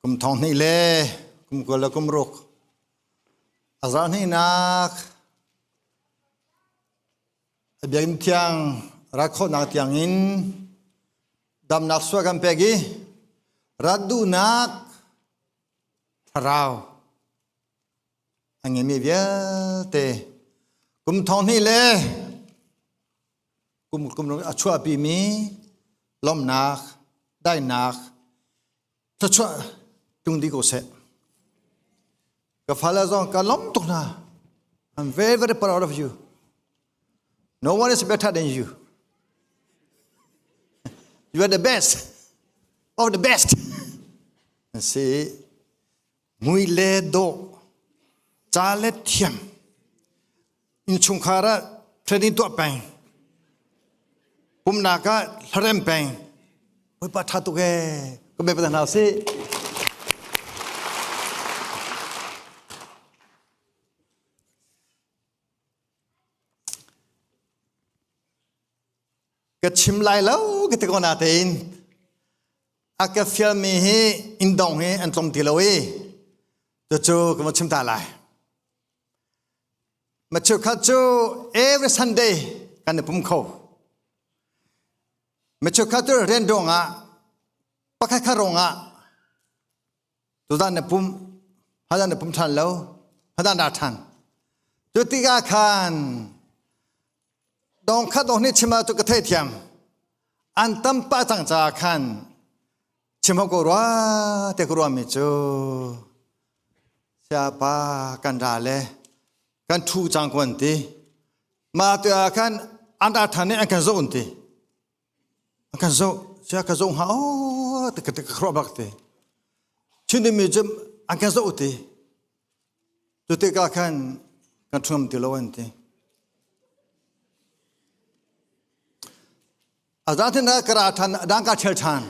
Kum thong hnih le kum 20 le kum ruk a zarh hnihnak a biakinn thiang rat khawhnak tiangin damnak suah kan pek i rat duhnak thlarau a ngeimi vialte kum thong hnih le kum kum a chuahpimi lawmhnak daihnak thluachuah tlung dih ko seh. Ka fale zong ka lawm tuk hna. I'm very very proud of you. No one is better than you. You are the best of the best. Si mui le dawh ca le thiam innchungkhar ah training tuah peng pumnak ah hlarem peng Bawipa ṭha tuk ee ka bia hna sih Ka chim lai lo ka ti ko natein a ka fialmi hi inn dong hi an tlong ti lo i cucu ka va chim ta lai. Ma cheukhat cu every Sunday kan i pum kho. Ma cheukhat cu rian dong ah pakhat khat rong ah tuzan na pum hadan na pum ṭhan lo hadan dah ṭhan cu tikah khan dong khat dong nih chim ah cu ka theithiam an tam pah cang caah khan chim ko rua te ka ruahmi cu siapa kan ra le kan thu cang ko an ti mah tu ah khan an ra ṭhan i an kan zoh an ti A kan zoh, sia ka zoh hnga aw te ka ka khuaruah bak te. Chin mi cu an kan zoh ti. Cu tikah khan kan ṭhum ti lo an ti. A zatin na ka ra ṭhan, dang ka ṭhel ṭhan.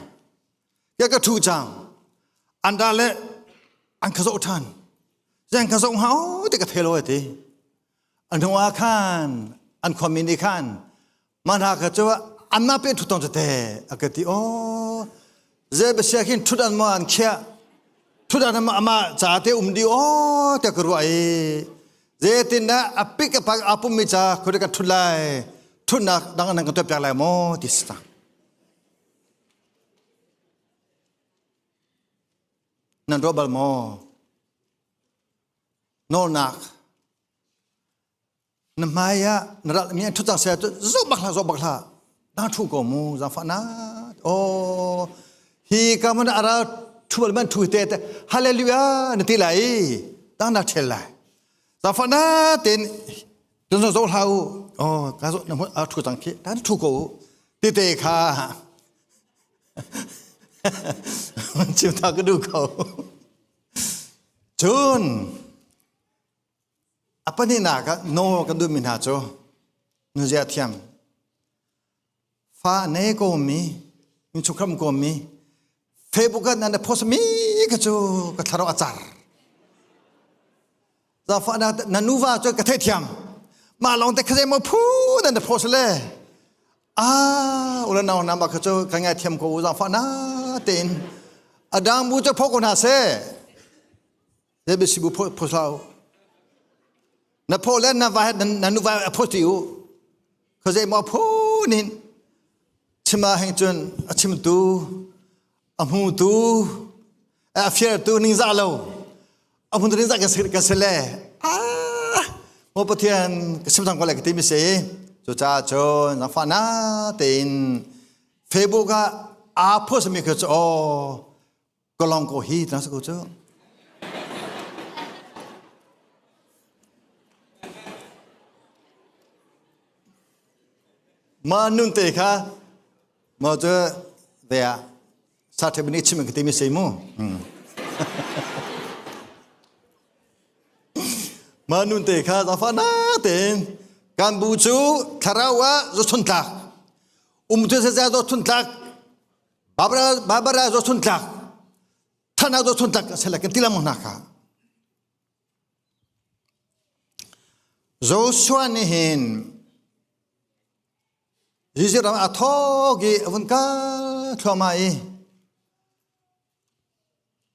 Ke ka ṭhu cang. An ra le an ka zoh ṭhan. Zeng ka zoh hnga aw te ka thei lo ti. A hnu ah khan an khuami nih khan mah hna kha cu anmah pe ṭhut tong tete a ka ti aw zei bia khin ṭhut an maw an khiah ṭhut an amah ca te um di aw tiah ka ruah i zeitindah a pik a pak a pummi ca khuari kan ṭhut lai ṭhutnak dang nan kan tuah piak lai maw ti si cang nan ruah bal maw nawlnak na hmai ah na ral mi an ṭhut cang saya cu zoh bak hlah zoh bak hlah dang ṭhu ko mu zaangfah na oh hi ka man ara ṭhu bal man ṭhu te te hallelujah na ti lai dang na ṭhel lai zaangfah na ten tun zo hlah u oh ka zo na a ṭhu cang khi dan ṭhu ko ti te kha chim ta ka duh ko Cun a pahnihnak ah nawl kan duhmi hna cu nuzia thiam fa nei komi minchukram komi Facebook ah nan post mi ka cu ka thlarau a car zafa na na nuva cu ka theithiam mah lawng te kha mo phu nan post le Ah, ula nau na ma kha cu ka ngai thiam ko u zaangfah na tein adang bu cu pho ko hna seh ze bisi bu pho pho hlah u na pho le na vai na nu vai a pho ti u kha zei maw pho nin chima heng cun a chimtu a hmutu a fiartu ningzah lo a hmun ningzah kan si kan si le ah maw pathian ka sim cang ko le ka ti mi si cucaah cun zaangfah na tein Facebook ah aa post mi kha cu aw ka long ko hi tang sa ko cu ma nun te kha ma cu ve ah sa the bani chim ka ti mi sei mu ma nun te kha zafa na tein kan bu cu thlarau ah zo chun tlak um tu se zo chun tlak babara babara zo chun tlak thana zo chun tlak sela kan tilam na kha Joshua nih hin Jesuh ram a thawk i a vun kal thluahmah i.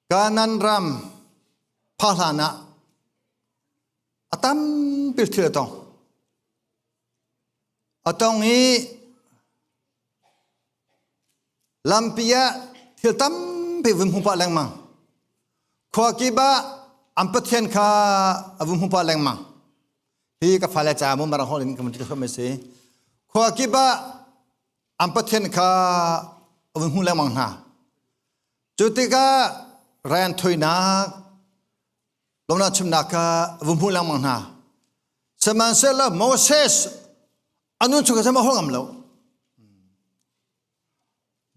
Kanan ram pha hlan ah a tampi thil a tong. A tong i lampi ah thil tampi vun hmu pah lengmang. Khua kip ah an pathian kha a vun hmu pah lengmang. Hi ka fale ca mu marang hol in ka mun ti a si. Khua kip ah an pathian kha a vun hmu lengmang hna. Cu tikah rian thuinak lawmnak chimnak kha vun hmu lengmang hna. Sihmanhsehlaw Moses a nun chung kha a holh ngam lo.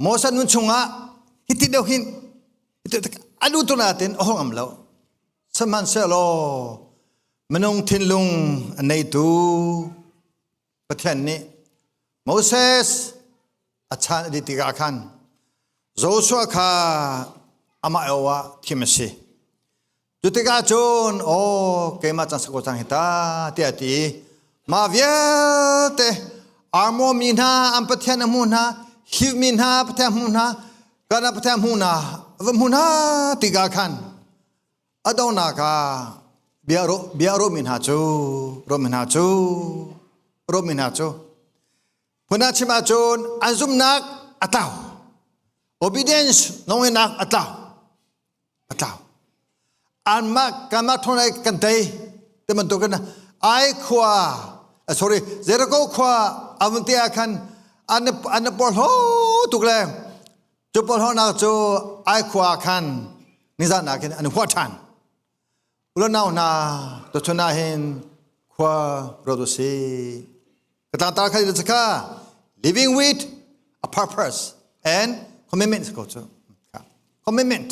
Moses nun chungah hiti deuh hin a lu tu natin a holh ngam lo. Sihmanhsehlaw minung thinlung a neitu Pathian nih Moses a chan a dih tikah khan Joshua kha amah eo ah thim a si. Cu tikah cun aw keimah cang sako cang hi ta tiah a ti. Mah vialte Armo mi hna an Pathian a hmu hna, Hiv mi hna Pathian hmu hna, Kana Pathian hmu hna, va hmu hna tikah khan a donghnak ah bia bia rawhmi hna cu rawhmi hna cu rawhmi hna cu phun ah chim ahcun an zumhnak a tlau obedience nawlngeihnak a tlau a tlau anmah kanmah thawng lai kan tei ti bantukin ai khua sorry Jericho khua a vun ti ah khan an an porhlaw tuk le Cu porhlawnak cu ai khua khan nizan ah khin an huah ṭhan. Ulanau hna tuchun ah hin khua ruat u sih. Ka tlangtar kha kha living with a purpose and commitment ko cu. Commitment.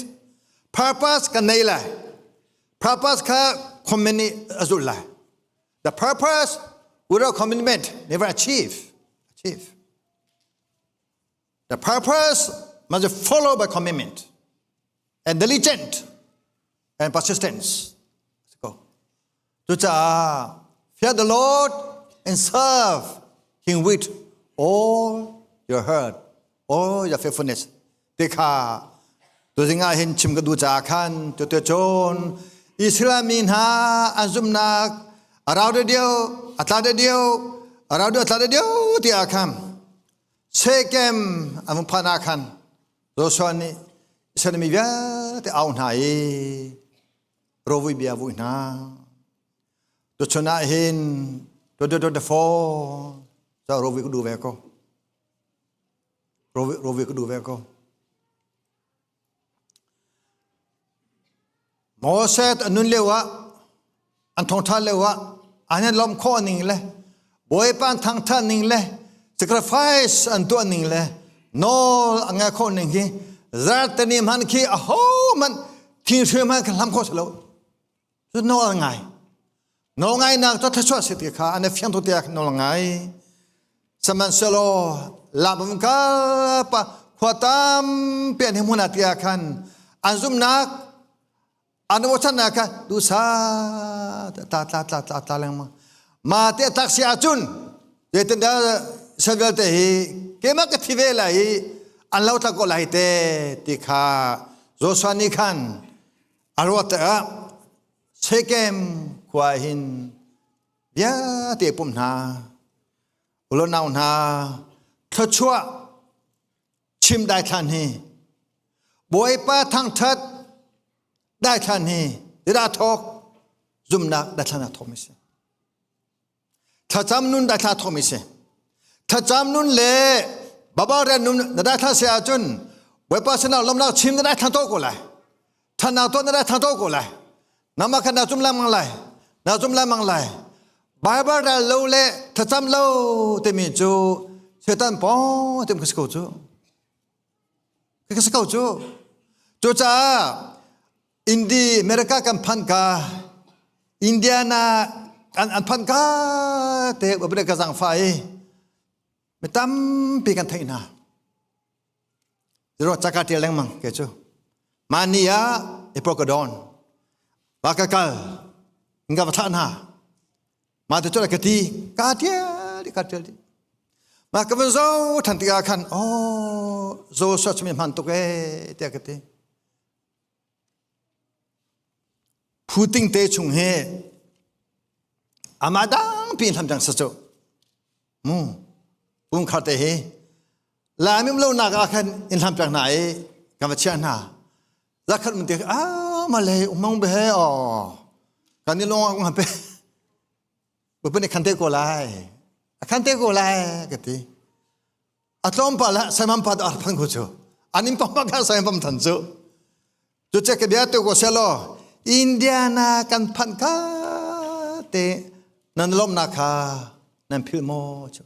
Purpose kan nei lai. Purpose kha commitment nih a zulh lai. The purpose without commitment never achieve. Achieve. The purpose must be followed by commitment and diligent and persistence. Let's go. Cucaah fear the Lord and serve Him with all your heart, all your faithfulness. Ti kha tuzing ah hin chim ka duh caah khan tu te cun Israel mi hna an zumhnak a rau deuh a tla deuh a rau deuh a tla deuh ti ah khan Shekem an vung phanh ah khan Joshua nih Israel mi vialte au hna i rovui bia vui hna. Tuchun ah hin 2024 ca rovui ka duh ve ko. Rovui ka duh ve ko. Moses a nun lio ah an thawngṭha lio ah an in lawmh khawh ning le Bawipa an thangṭhat ning le sacrifice an tuah ning le nawl a ngai khawh ning hi zarhteni hman khi a ho hmanh thinghrui hmanh kha hlam khawh si lo cu nawl an ngai nawl ngainak cu thluachuah si ti kha an i fiang tu tiah nawl ngai sihmanhsehlaw lam um kal pa khua tampi an hmun ah tiah khan an zumhnak an bochannak kha duhsah tla tla tla tla tla lengmang ma te tak si ahcun zeitindah sal vialte hi keimah ka thi ve lai i an lo tla ko lai te ti kha Joshua nih khan a ruat ah Shekem khua hin vialte pum hna ulonau hna thluachuah chim daithlan hi Bawipa thangthat daithlan hi dah thawk zumnak daithlan ah thawk mi si Thlacam nun daithla thawmi si. Thlacam nun le baba rian nun na daithla si ahcun Bawipa sinah lawmnak chim na daithla to ko lai. Thannak tuah na daithla to ko lai. Nama kha na zum lengmang lai. Na zum lengmang lai. Bible ral lo le thlacam lo timi cu Satan pawng tim ka si ko cu. Ka si ko cu. Cucaah Indi America kan phan ka Indiana an an phan ka te ka ka zangfa i mi tampi kan theih hna. Zero chaka tial lengmang ke cu. Mani ah Epokadon va ka kal nga va thlah hna. Ma te cu ka ti ka tial ka tial di. Ma ka van zo than tikah khan oh zo sa chumi hman tuk e tiah ka ti. Phu ting te chung hi amah dang pi hlam cang sa cu mu pumkhar te hi Laimim lo nak ah khan in hlam piak hna i kan va chiah hna. Zakhat mun te ah malay umang be he oh kan ni long ang pe. Bapak ni khan te ko lai. A khan te ko lai ka ti. A tlawm pa la saimam pa ar phang ko chu. Anim pa pa ka saimam than chu. Cu che ka bia tu ko selo Indiana kan phan ka te nan lom na kha nan phil mo chu.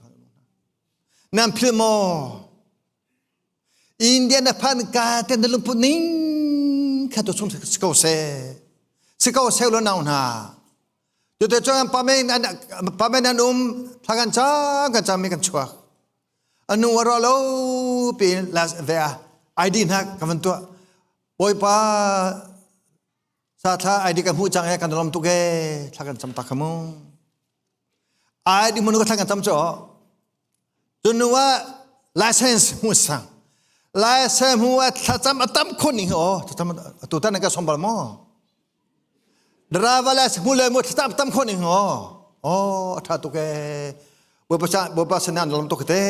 Nan philh maw? India na phan ka te na lungput ning kha tu chung si ko seh. Si ko seh lo nau hna. Tu te chuan pamen an pamen an um thla kan cang kan cang mi kan chuak. Anu aro lo pi las ve a ID hna kan van tuah. Bawipa sa thla ID kan hmuh cang he kan lom tuk e thla kan cam tak kha mu. Ai di mun ka thlang kan tam cho. Cun nu ah license hmu sang. License hmu ah thlacam a tam khun ning o thlacam tu tan ka som bal mo. Driver license hmu le mu thlacam tam khun ning o. Oh a tha tuk e. Bawipa sa Bawipa sanan lam tuk te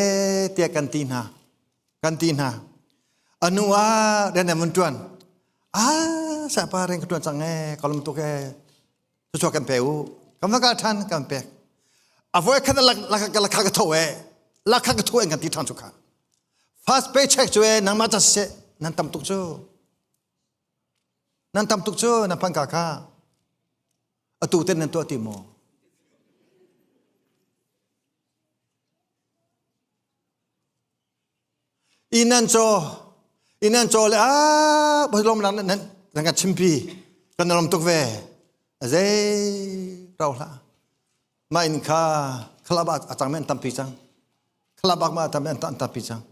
tia kan ti hna. Kan ti hna. Anu ah den mun tuan. Ah sa pa reng ka tuan cang e kalum tuk e. Cucu kan pe u. Kan va kal ṭhan kan pek. A voi khat lakha ka tho e. Lakha ka tho en kan ti ṭhan cu kha. First paycheck cu e nangmah ca siseh nan tam tuk cu. Nan tam tuk cu nan phan ka kha. Atu ten nan tuah ti maw? Inn an caw inn an caw le ah lawm nan nan nan kan chimpi kan lawm tuk ve zei rau hlah mah inn kha club ah a cang men tampi cang club ah ma tam an tampi cang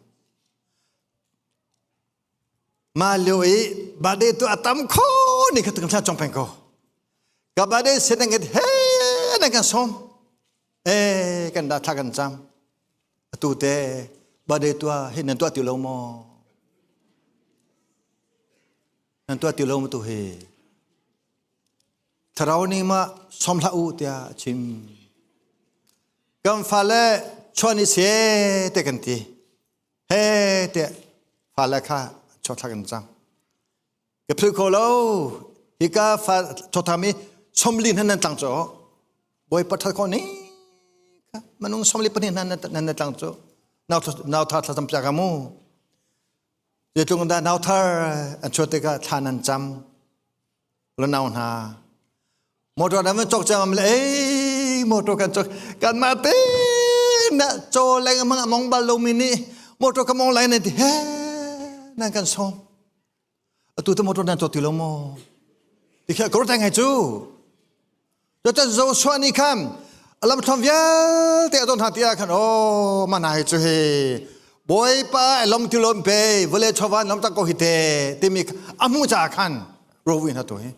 mah lio i bade tu a tam kho ni kha tung thla chong peng ko ka bade se nang he nang kan som e kan da thla kan cam atu te bade tua hi nan tua ti lo maw nan tua ti lo mu tu hi thlarau nih ma som hlah u tiah a chim kan fale chuan i se te kan ti he te fale kha chuak thla kan cam Ka philh kho lo. Hika fa thawtham i somli hna nan tlang cu. Bawipa that khawh ni manung somli pahnih hna nan tlang cu. Nau thar thlacam piak mu. Zeitluk dah nau thar an chuah tikah thla nan cam. Lo nau hna. Motor nan van cawk cang le ei motor kan cawk kan mah te na caw lengmang a mong bal lomi nih motor ka mong lai nan ti he nan kan sawm. Atu te motor nan cawk ti lo maw? Ti kha kor ngai cu. Cun Joshua nih khan a lamthluan vialte a don hna ti ah khan oh mana hi cu hi Bawipa ai lom ti lom pe vawlei chawva nom tak ko hi te timi a hmuh caah khan rovi hna tu hi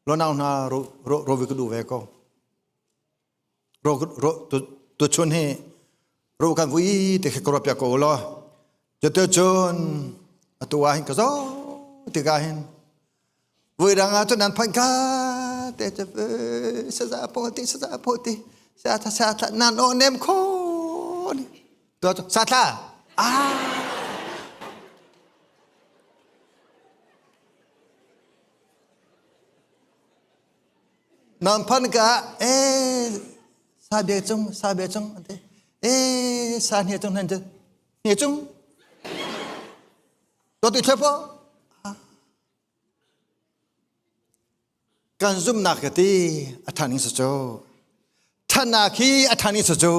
lo nau hna ro rovi ka duh ve ko ro ro tu chun hi ro kan vui te kha ka ruah piak ko law cutu cun atu ah hin ka zo tikah hin vui dang ah cun nan phanh ka te te saza po ti saza po ti sa tha sa tha nan o nem kho ni to sa tha ah Nan phan ka eh sa bia cung sa bia cung an ti eh sa hne cung nan ti hne cung to ti thlep kan zumnak ka ti a than ing sa cu thanak hi a than ing sa cu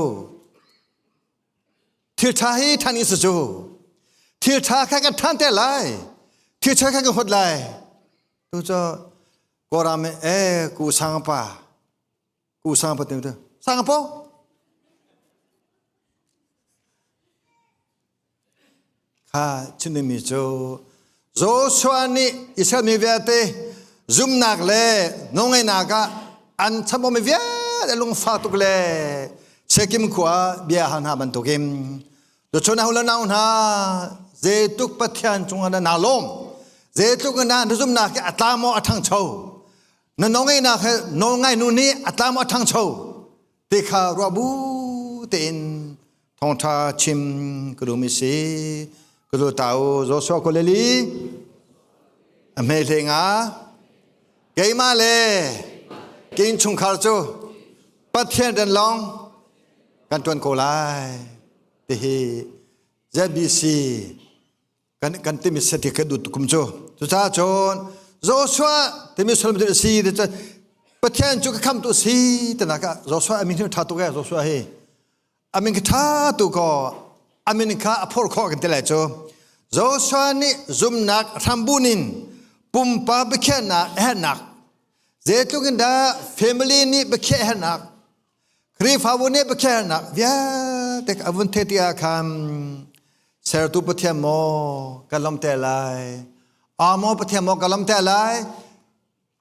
thil tha hi than ing sa cu thil tha kha kan than te lai thil tha kha kan hot lai tu cu Kawlram e ku sang pa ku sang pa tu sang po kha chimmi cu Joshua nih Israel mi vialte zumnak le nawlngeihnak ah an chamawmi vialte lungfak tuk le Shekim khua bia hal hna bantukin Tuchun ah nau hna zeitluk Pathian cungah na naa lawm zeitluk na na zumnak hi a tla maw a ṭhangcho. Na nawlngeihnak he nawlngai nu nih a tlam a ṭhangcho ti kha ruah bu tein thawngṭha chim ka duhmi si. Ka lu ta u Joshua Koleli a hme hle nga keimah le ke innchungkhar cu Pathian rian lawng kan ṭuan ko lai tihi ZBC kan kan timi sati ka dut kum cu cucaah cun Joshua timi sullam cu si ti cun Pathian cu ka khamtu si tinak ah Joshua amin hi tha tuk e Joshua hi amin ka tha tu ko amin kha a phor khawh kan ti lai cu Joshua nih zumnak hrambun in pumpa biakhiahnak hernak zeitluk in dah family nih biakhiah hernak Khrihfabu nih biakhiahnak vialte a vun theih tikah khan sertu Pathian maw kan lawmh te lai? Aa maw Pathian maw kan lawmh te lai?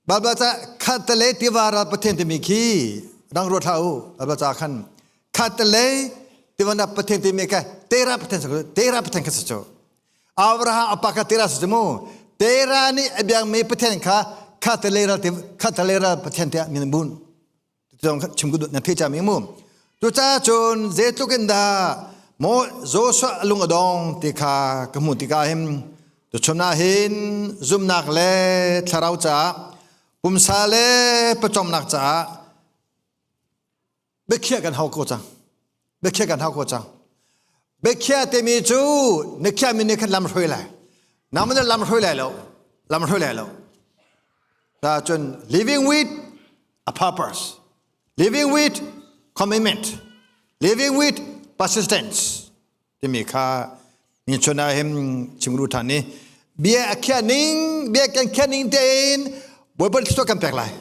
Baibal ca khat le tiva ral Pathian timi khi dang ruat hlah u. Baibal ca khan khat le tiva na Pathian timi kha tera Pathian tera Pathian kha si cu. Abraham a pa kha tera si cu mu. Tera nih a biakmi Pathian kha khat le ral khat le ral Pathian tiah min an bunh. Zong chim ku na thei chami mu. Cucaah cun zeitluk in dah maw Joshua lung a dong ti kha ka hmuh tikah hin tuchun ah hin zumnak le thlarau caah pumsa le pawcawmnak caah biakhiah kan hau ko cang. Biakhiah kan hau ko cang. Biakhiah timi cu na khiahmi nih khan lam hruai lai. Nangmah nih lam hruai lai lo. Lam hruai lai lo. Ta cun living with a purpose. Living with commitment. Living with persistence. Timi kha ni chun ah hin chimru than ni bia a khiah ning bia kan khiah ning tein Bawipa thluachuah kan pek lai.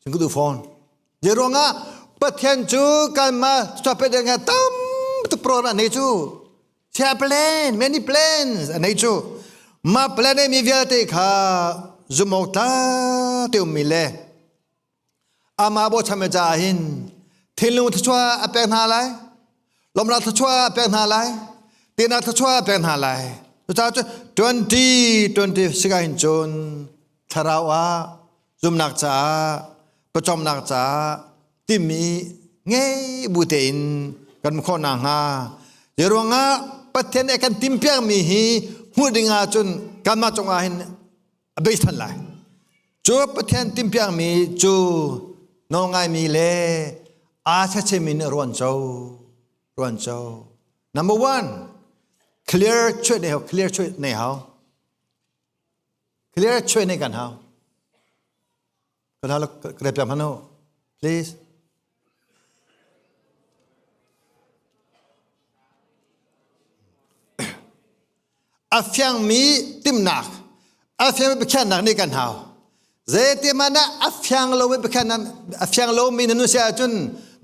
Ka duh fawn. Zei ruangah Pathian cu kanmah chuahpet ding ah tam tuk program a nei cu. Chia plan, many plans a nei cu. Mah plan mi vialte kha zum awk tla te ummi le amah bochan caah hin thinlung thluachuah a pek hna lai. Lawmnak thluachuah a pek hna lai. Tinak thluachuah a pek hna lai. Cucaah cu 2026 ah hin cun thlarau ah zumnak caah pawcawmnak caah timi ngei bu tein kan khawh nakhnga zei ruangah Pathian nih a kan timpiakmi hi hmuh ding ahcun kanmah cungah hin a bei than lai cu Pathian timpiakmi cu nawlngaimi le aa chachemi nih ruan co ruan co number one clear chuah nei hau clear chuah nei hau Clear chuai ne kan hau. Kan hau ka piak hmanh u. Please. A fiangmi timnak, a fiangmi biakhiahnak nih kan hau. Zeitimah a fiang lomi biakhiahnak, a fiang lomi na nun si ahcun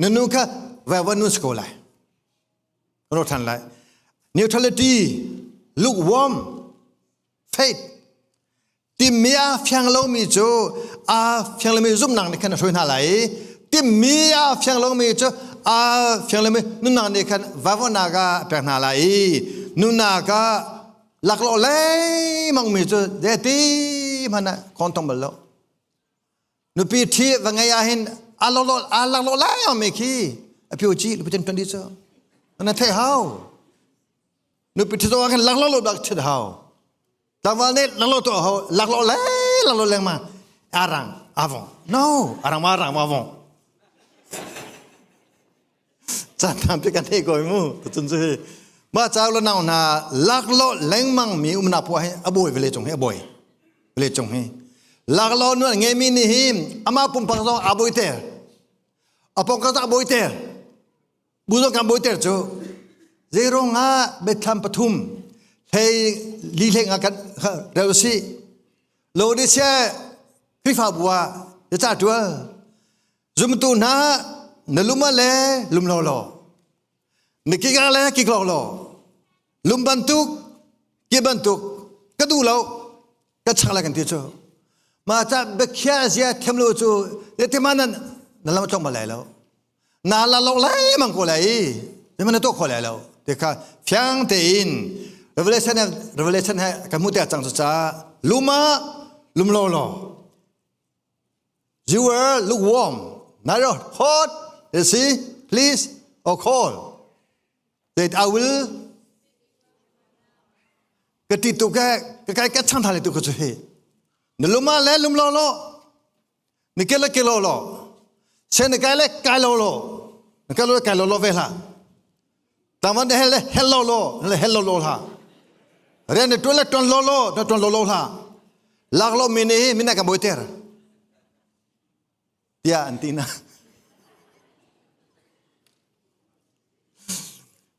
na nu kha vai nun si ko lai. Kan ro than lai. Neutrality, lukewarm, faith timmi a fiang lomi cu a fiang lomi zumhnak nih khan a hruai hna lai i timmi a fiang lomi cu a fiang lomi nunnak nih khan vavonak ah a pek hna lai i nunnak ah laklawh lengmang mi cu zeiti hmanh ah khawn tong bal lo nupi ṭhi va ngei ah hin a laklawh a laklawh lengmang mi khi a pio ci lupi ten ṭan di cu na theih hau Nupi ṭhit ah khan laklawh lo dak ṭhit hau. Tlangval nih laklawh tuah hau, laklawh le laklawh lengmang. Arang, avong. No, arang ma arang ma avong. Caan tampi kan hei koi mu. Cun cu hi. Ma chau la nau na laklawh lengmang mi umnak puah hi a bawi vele cung hi a bawi. Vele cung hi. Laklawh nu an ngeimi nih hi amah pumpak zong a bawi ter. A pongkar zong a bawi ter. Buzo kan bawiter cu zeirong ah biathlam pathum hlei li hlei nga kan rel si Laodicea Khrihfabu ah ca ṭual zumtu hna na lum le lum lo law na kik le kik lo law lum bantuk ki bantuk ka duh lo ka chak lai kan ti cu mah ca biakhia zia thiam lo cu zetima nan na lam tlong bal lai lo na la lo lai mang ko lai i na to kho lai lo te kha fiang tein revelation revelation he kan hmu te cang cu ca luma lum lo lo. You were lukewarm, neither hot, you see, please, or cold. That I will ka ti tu ke ka kai ka chang thale tu ka chu he na luma le lum lo lo ni ke le ke lo lo che ni kai le kai lo lo ni kai lo kai lo lo ve la tangwan de hel le hel lo lo le hel lo lo la rian ni tuan le tuan lo lo na tuan lo lo la lak lo mi ni mi na ka boi ter tiah an ti na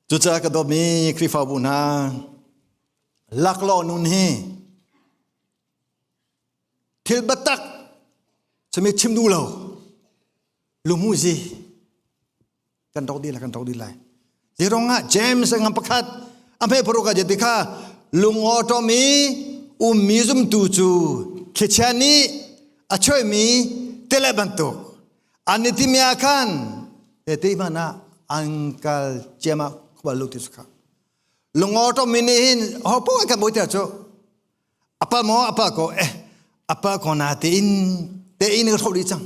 cucaah ka dawtmi Khrihfabu hna laklawh nun hi thil biatak sami chim duh lo lungmuzi kan tok dih lai kan tok dih lai Zirong ah James ngam pakhat a hme paruk ah jeti kha lungawṭawm i ummi zumtu cu thlichia nih a choimi tele bantuk an i timi ah khan te hmanh ah an kal ciam ah khual lu ti su kha lungawṭawm mi nih hin ho poh kan boi cu apa maw apa ko eh apa ko na tein tein ka thro dih cang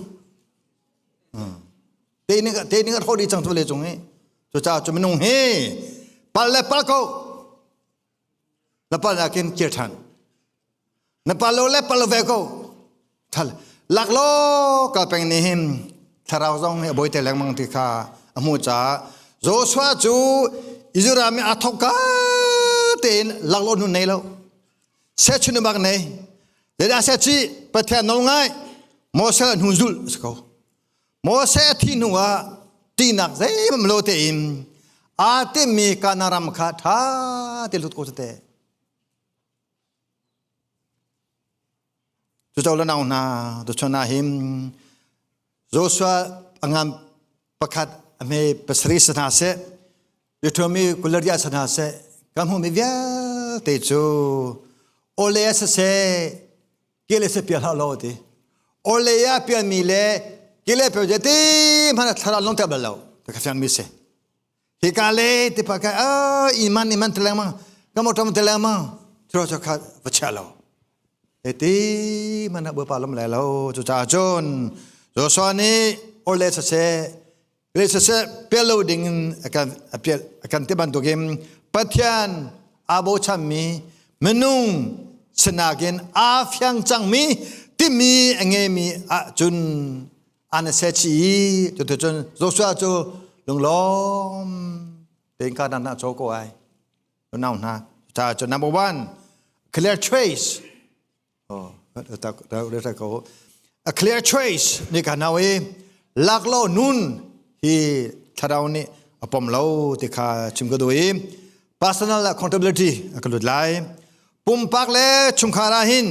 Te ning te ning a thaw dih cang tu le cung hi. Cucaah cu minung hi pal le pal ko. Na pal nakin kir than. Na pal lo le pal lo ve ko. Thal lak lo ka peng ni hin thlarau zong hi a bawi te lengmang ti kha a hmu caah Joshua cu Israel mi a thok ka tein lak lo nun nei lo. Sechun bak nei. Zeidah se chi Pathian nawl ngai Moses hnu zulh si ko. Moses a thih hnuah ṭihnak zeihmanh lo tein aa timmi Kanaan ram kha ṭha te lut ko tete. Cuco le nau hna tuchun ah hin Joshua a ngan pakhat a hme pasarih si hna seh Deuteronomy kularia si hna seh kan hmuhmi vialte cu ole siseh kele se pial hlah law ti ole ya pial mi le kele pial je ti hmana thlarau long te bal lo ta ka fiang mi si hi ka le ti pa ka a iman iman te lengmang ka mo tom te lengmang thro cho kha va chia lo e ti mana bo pa lom le lo chu cha chun Joshua nih ole sa se le siseh pial lo ding in a kan a pial a kan ti bantukin Pathian aa bochanmi minung sinakin aa fiang cangmi timi a ngeimi ahcun an se chi i cuticun Joshua cu lunglawm tein ka dan ah ko ai nau hna ca cu number one clear choice Oh, a clear choice ni ka nau i lak lo nun hi thlarau nih a pom lo ti kha chim ka duh i personal accountability a ka lut lai pumpak le chungkhar ah hin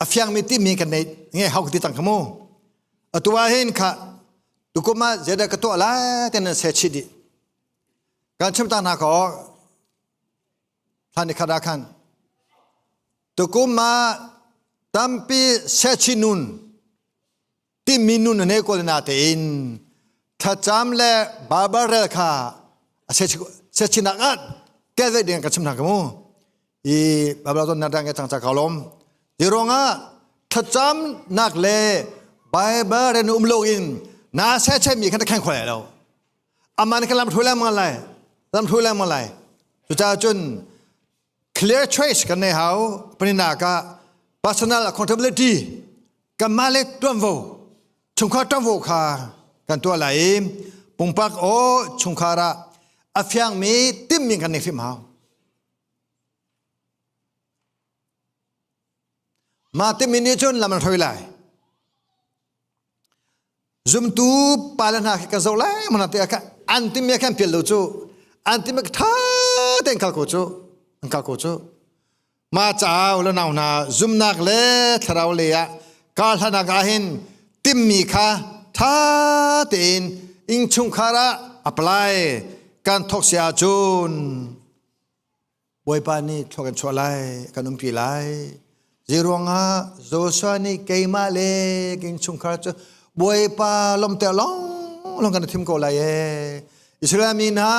a fiangmi timi kan nei nge hau ti cang kha mu atu ah hin kha tukum ah zeidah ka tuah lai ten nan se chih dih kan chim ta hna ko thlan ni khat ah khan tukum ah tampi sechi nun timi nun ne ko na tein thlacam le Bible rel kha a sechi nak at ke ve ding ka chim hna ka mu i Bible ton na dang ke chang cha ka lom di ruangah thlacam nak le Bible ren um lo in na se che mi khan ta kheng khoi lo aman ka lam thui lengmang lai lam thui lengmang lai cucaah cun clear choice kan nei hau paninak ah personal accountability kanmah le tuanvo chungkhar tuanvo kha kan tuah lai i pumpak aw chungkhar ah a fiangmi timmi kan nei hrim hau mah timi nih cun lam an hroi lai Zumtu pale hna khi kan zoh lai mana te kha an timi khan pial lo cu an timi tha tein kal ko cu an kal ko cu ma cau le nau hna zumnak le thlarau le ah kar hlanak ah hin timmi kha tha tein innchungkhar ah apply kan thok si ahcun Bawipa nih thlua kan chuah lai, kan umpi lai. Zeiruangah Joshua nih keimah le ka innchungkhar cu Bawipa lawmter lawng lawng kan thim ko lai ee. Israel mi hna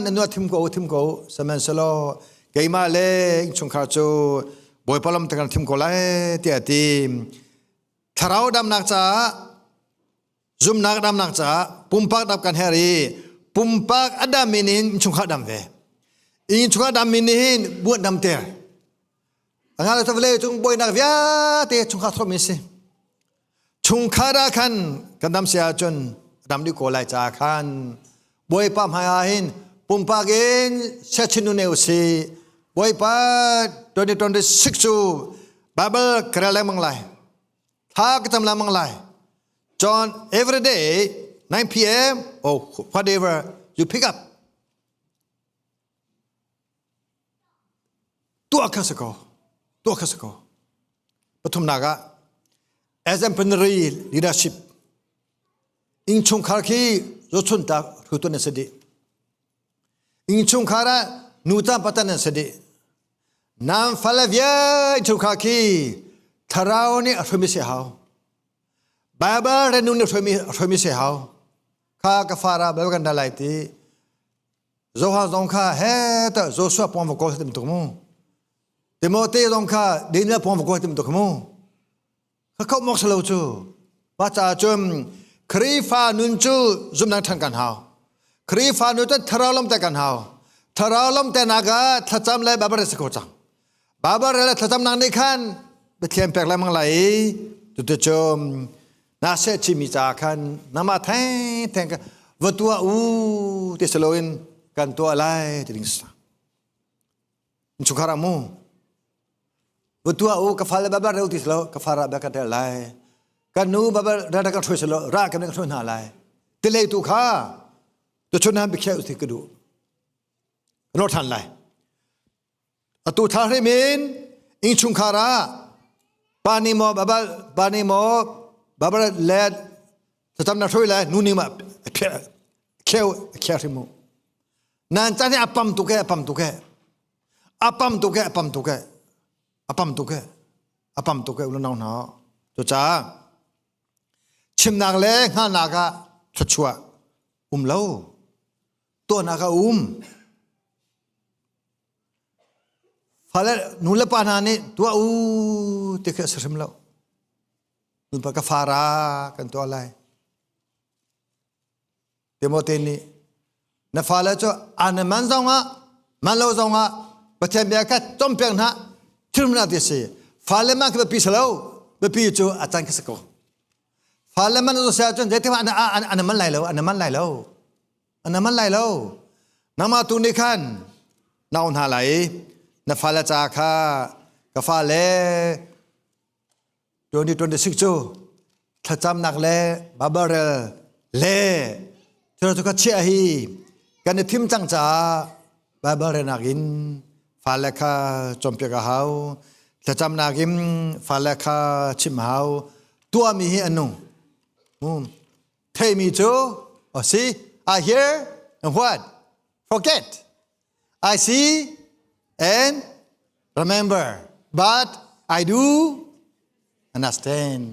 nan nuah thim ko thim ko sihmanhsehlaw keimah le innchungkhar cu Bawipa lawmter kan thim ko lai tiah a ti. Thlarau damnak caah zumnak damnak caah pumpak dam kan her i pumpak a dam in in chungkhar dam ve. In chungkhar dam in hin buat dam ter. Anga le vale cung boinak vialte chungkhar thom in si. Chungkhar ah khan kan dam si ahcun dam dih ko lai caah khan Bawipa hmai ah hin pumpak in siachin nu ne usi Bawipa 2026 cu Bible ka rel lengmang lai thla ka cam lengmang lai John every day 9 p.m. or whatever you pick up Tuah kha si ko. Tuah kha si ko. Pathumnak ah exemplary leadership innchungkhar khi zochun tak hrutu nan si dih. Innchungkhar ah nu tam patan nan si dih. Nan fale vial innchungkhar khi thlarau nih a hruimi si hau. Bible re nu nih hruimi hruimi si hau. Kha ka fara Bible kan dah lai ti Johan zong kha he ta Joshua pong va kawl tim tuk mu. Timote zong kha Daniel pong va kawl tim tuk mu. Kha khau mok salo cu. Pa ca cun Khrifa nun cu zumnang than kan hau. Khrifa nun cu tharau lam te kan hau. Tharau lam te naga thlacam le babar se ko cang. Babar le thlacam nang nih khan Pathian pek lengmang lai tu tu na se chimi ca khan nama theng theng va tua u ti saloin kan tua lai ti ding sa chungkhar mu va tua u ka fale babar reu ti salo ka fara ba ka tel lai kan nu babar ra ka thoi salo ra kan ka thoi hna lai ti lei tu kha tu chun han bikheu ti ka du no than lai Atu thla hrim in innchungkhar ah pa nih maw baba pa nih maw baba le thlacam na hrui le nu nih ma kheu kheu hrim mu. Nan chan hi a pam tuk e a pam tuk e a pam tuk e a pam tuk e a pam tuk e a pam tuk e unau hna cucaah chimnak le hngalhnak ah thluachuah um lo tuahnak a um Fale nu le pa hna nih tuah u ti khi a si hrim lo. Nupa ka fara kan tuah lai. Timote nih na fale cu an man zong ah man lo zong ah Pathian bia kha cawmpiak hna thilm na ti si. Fale man khi biapi si lo. Biapi cu a can khi si ko. Fale man cu si ahcun zeitik an an man lai lo, an man lai lo. Na man lai lo. Nangmah tu nih khan na um hna lai i na fale ca kha ka fale 2026 cu thlacamnak le Bible le thil cu ka chiah hi kan i thim cang caah Bible relnak in fale kha cawnpiak a hau thlacamnak in fale kha chimh a hau tuahmi hi an nung Theimi cu oh, see, I hear and what? Forget. I see and remember, but I do understand.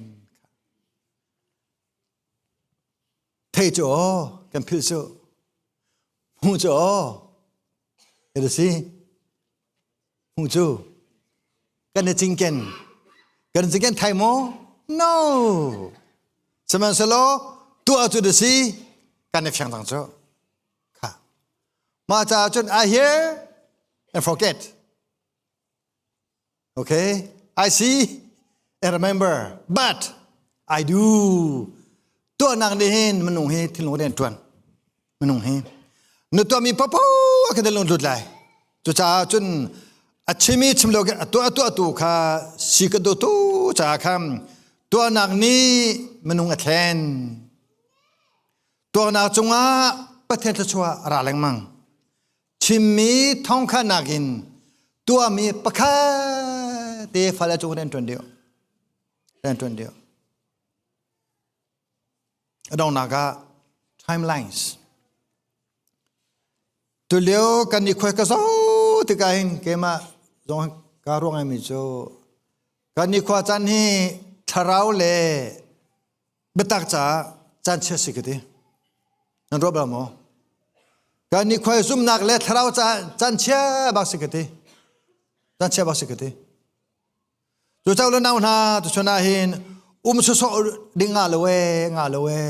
Thei cu aw kan philh cu hmu cu aw it si Hmu cu kan i cinken. Kan i cinken thai maw? No. Sihmanhsehlaw tuah cu da si kan i fiang cang cu. Kha. Mah caah cun I hear and forget. Okay? I see and remember, but I do. Tuahnak nih hin minung hi thinlung rian ṭuan. Minung hi na tuahmi paoh a kan lung lut lai. Cucaah cun a chimi chim lo a tuah tuah tu kha si ka do tu caah khan tuahnak nih minung a thlen. Tuahnak cungah Pathian thluachuah a ra lengmang. Chimmi thawngkha nakin tuahmi pakhat te fale cung rian ṭuan deuh. Rian ṭuan deuh. A donghnak ah timelines. Tulio kan i khuai ka zo tikah hin keimah zong ka ruang mi cu kan i khua caan hi thlarau le biatak caah caan chia si ka ti. Nan ruah bal maw? Kan i khuai zumnak le thlarau caah caan chia bak si ka ti. Caan chia bak si ka ti. Cu le nau hna tuchun ah hin Um sawsawh ding nga lo e nga lo e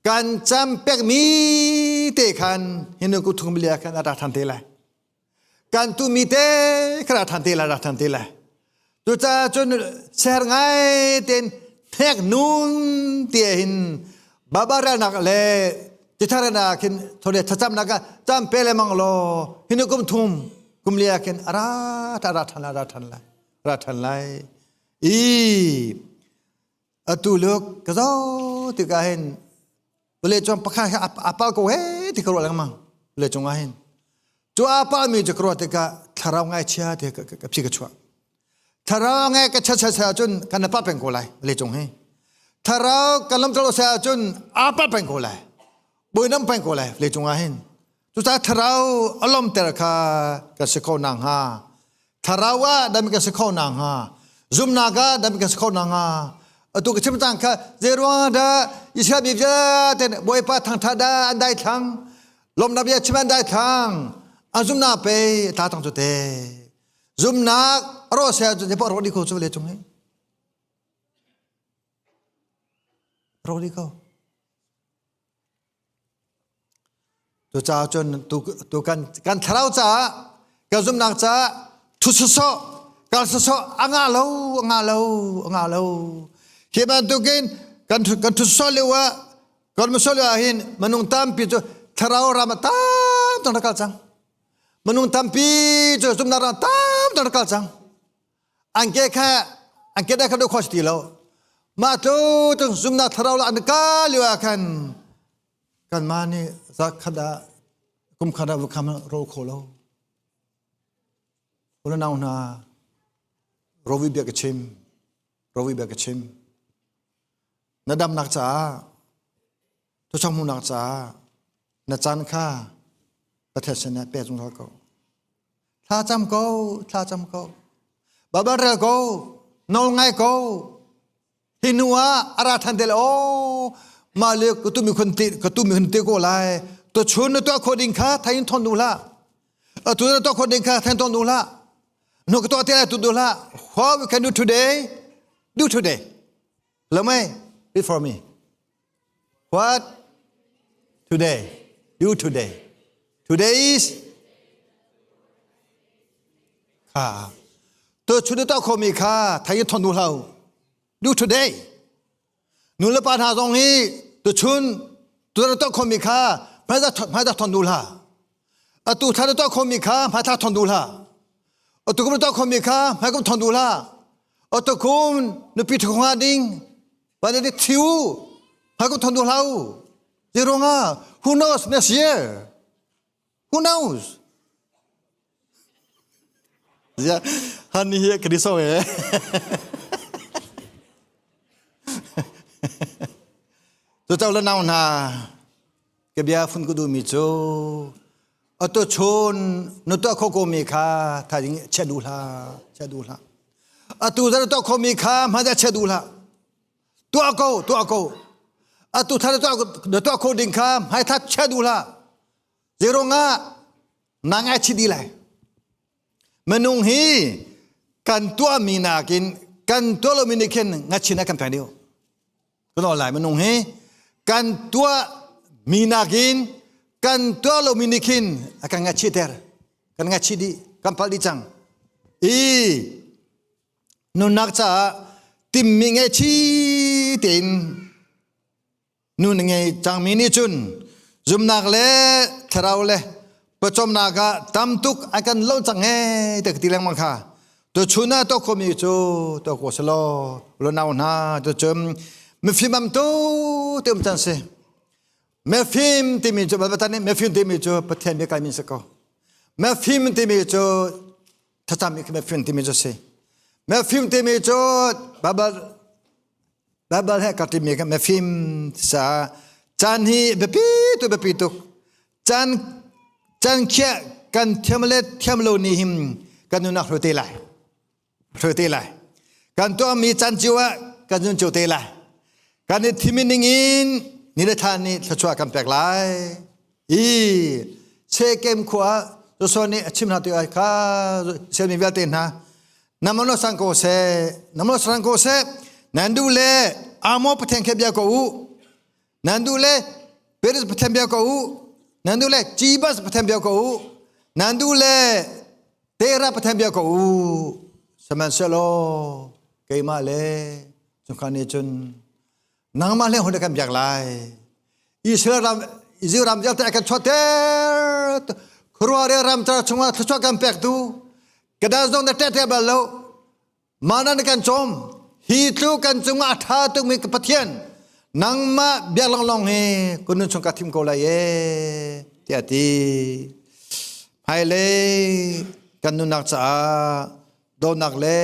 kan cam pek mi te khan hinu ku thung bilia khan ata than te lai kan tu mi te kha than te lai ra than te lai tu cha chun ser ngai ten thek nun te hin babara nak le tithara na khin thore thacham nak cham pe le mang lo hinu kum thum kum lia khin ara ta ra than la ra than lai ra than lai i atu luk ka zo tikah hin vawlei cung pakhat kha a pal ko he ti ka ruah lengmang vawlei cung ah hin cu a palmi cu ka ruah tikah thlarau ngaichia ti ka phi ka chuah thlarau ngai ka cha cha cha cun kan pa peng ko lai vawlei cung hi thlarau kan lam lo sa cun a pa peng ko lai boi nam peng ko lai vawlei cung ah hin cucaah thlarau alom ter kha ka si kho na hnga thlarau ah dam ka si kho na hnga zumnak ah dam ka si kho na hnga atu ka chim cang kha zeiruang dah Israel mi vialte Bawipa thangthat dah an dai thlang lawmnak bia chim an dai thlang an zumnak pe ta tang cu te zumnak ro se cu te ro di ko cu le chung hi ro di ko Cucaah cun tu kan kan thlarau caah kan zumhnak caah thu sawsawh kal sawsawh a ngah lo a ngah lo a ngah lo hi bantukin kan kan thu sawsawh lio ah kan musol lio ah hin minung tampi cu thlarau ram ah tam tuk rak kal cang minung tampi cu zumhnak ram tam tuk rak kal cang an ke kha an ke kha do khos ti lo mah tu tung zumnak thlarau la an ka lio ah khan kan mah nih za khat ah kum khat ah vukham ro kho lo unau hna rovi bia ka chim rovi bia ka chim na damnak caah tuchang hmuhnak caah na caan kha Pathian sinah pe zungzal ko Thla cam ko, thla cam ko. Baibal rel ko, nawl ngai ko. Hi hnu ah a ra than te le o mah le ka tu mi khun ti ka tu mi hun te ko lai. To chun na tuah kho ding kha thain thon du hlah. Atu na tuah kho ding kha thain thon du hlah. Nu ka tuah te lai tu du hlah. What we can do today, do today. Lamai, read for me. What? Today. Do today. Today is kha. To chu to kho mi kha thai thon du hlau. Do today. Nu le pa hna zong hi tu chun tu to kho mi kha hmai da hmai da thon du hla. Atu thla to kho mi kha hmai thla thon du hla. Atu kum to kho mi kha hmai kum thon du hla. Atu kum nupi thunga ding Van ni thiu ha ko thon du hlau. Zironga who knows next year? Who knows? Ya han ni hi kri so e. Tu chau la nau na ke bia phun ku du mi chu ato chun nu to kho ko mi kha tha ding che du hla che du hla atu zar to kho mi kha ma da che du hla tuah ko tuah ko atu thar tuah tuah kho ding kha hmai that che du hlah zeirong ah na ngai chi di lai minung hi kan tuah mi nakin kan tuah lo mi nih khin ngachin a kan pek deuh kan lai minung hi kan tuah mi nakin kan tuah lo mi nih khin a kan ngachi ter kan ngachi dih kan palh dih cang i Nunnak caah timmi ngeichi tein nun ngei cangmi nih cun zumnak le thlarau le pawcawmnak ah tam tuk an kan lo cang ee te ka ti lengmang kha. Tuchun ah tuah khomi cu tuah ko selaw lunau hna tucun mifim am tu te um can si. Mifim timi cu Baibal nih mifim timi cu Pathian bia kai mi si ko. Mifim timi cu thlacam i mifim timi cu si mifim timi cu Baibal Baibal he ka timi ka mifim sa caan hi biapi tu biapi tuk caan caan khiah kan thiam le thiam lo ni him kan nunak hru te lai hru te lai kan tuahmi caan cio ah kan nun cio te lai kan i thimi ning in ni le thla nih thluachuah kan pek lai i Shekem khua Joshua nih a chim hna tikah kha Israel mi vialte hna namono sang ko seh namono sang ko seh. Nan duh le Amo Pathian khe bia ko u. Nan duh le Peres Pathian bia ko u. Nan duh le Jebus Pathian bia ko u. Nan duh le Terah Pathian bia ko u. Sihmanhsehlaw keimah le chungkhar nih cun nangmah le hun kan biak lai. Israel ram Israel ram vialte a kan chuahter. Khuaruahre ram chungah thluachuah kan pek tu. Kada zong na ṭet bal lo. Mana na kan cawm hi tlu kan cungah a ṭha tukmi ka Pathian nangmah biak lawnglawng hi ka nun chung ka thim ko lai e tiah a ti. Hmailei kan nunnak caah dawtnak le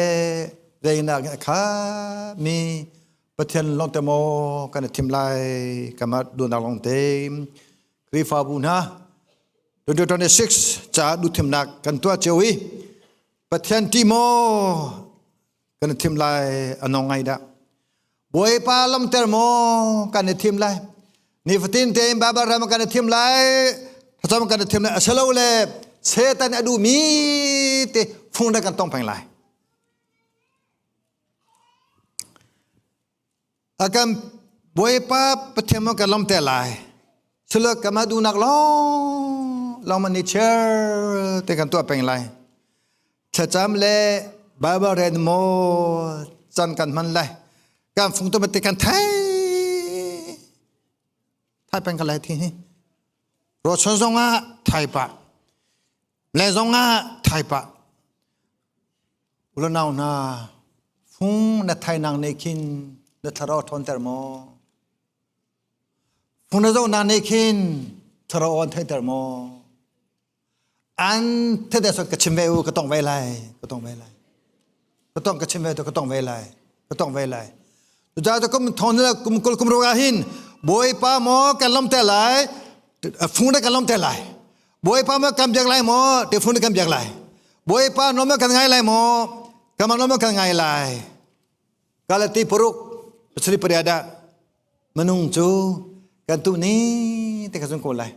veinak a khatmi Pathian lawngte maw kan i thim lai kanmah duhnak lawngte Khrihfabu hna 2026 caah duhthimnak kan tuah cio i Pathian ṭih maw kan i thim lai a nong ngai dah. Bawipa lamter maw kan i thim lai. Nifatin tein Baibal ram kan i thim lai. Thlacam kan i thim lai. Asilo le Satan a duhmi te fung da kan tong peng lai. A kan Bawipa Pathian maw kan lawmter lai. Silo kanmah duhnak lawng lawng man ni chair te kan tuah peng lai. Thlacam le Bible rel maw can kan hman lai. Kan fung tu te kan thai thai peng ka lai thi hi. Rochon zong ah thai pah. Le zong ah thai pah. Ulanau hna, fung na thainak nih khin na thlarau ṭhawnter maw? Fung na zohnak nih khin thlarau an theihter maw? An thete sot ka chim ve u, ka tong ve lai, ka tong ve lai. Ka tong ka chim ve to ka tong ve lai, ka tong ve lai. Cucaah kum thong le kum kul kum ruk ah hin Bawipa maw kan lawmter lai, fung na kan lawmter lai. Bawipa maw kan biak lai maw, te fung na kan biak lai. Bawipa nawl maw kan ngai lai maw, kanmah nawl maw kan ngai lai. Galati paruk pasarih pariat ah minung cu kan tu ni te kha cun ko lai.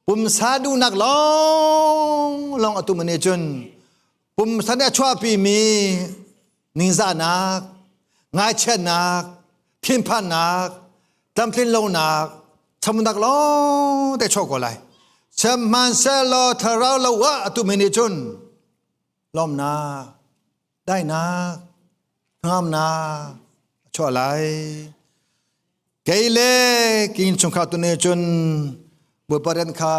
Pumsa duhnak lawng lawng atu mani cun pumsa nih a chuahpi mi ningzahnak, ngaichiatnak, thinphannak, tlamtlinlonak, chamunak lawng te chuak ko lai. Sihmanhsehlaw thlarau lo ah atu mi nih cun lawmnak, daihnak, hnangamnak a chuah lai. Kei le ki innchungkhar tu nih cun Bawipa rian kha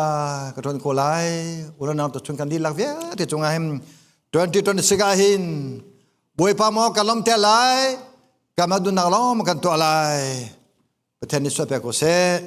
ka ṭuan ko lai. Unau tu chung kan dihlak vialte cungah hin 2026 ah hin Bawipa maw kan lawm te lai, kanmah duhnak lawng kan tuah lai. Pathian nih sual pek ko seh.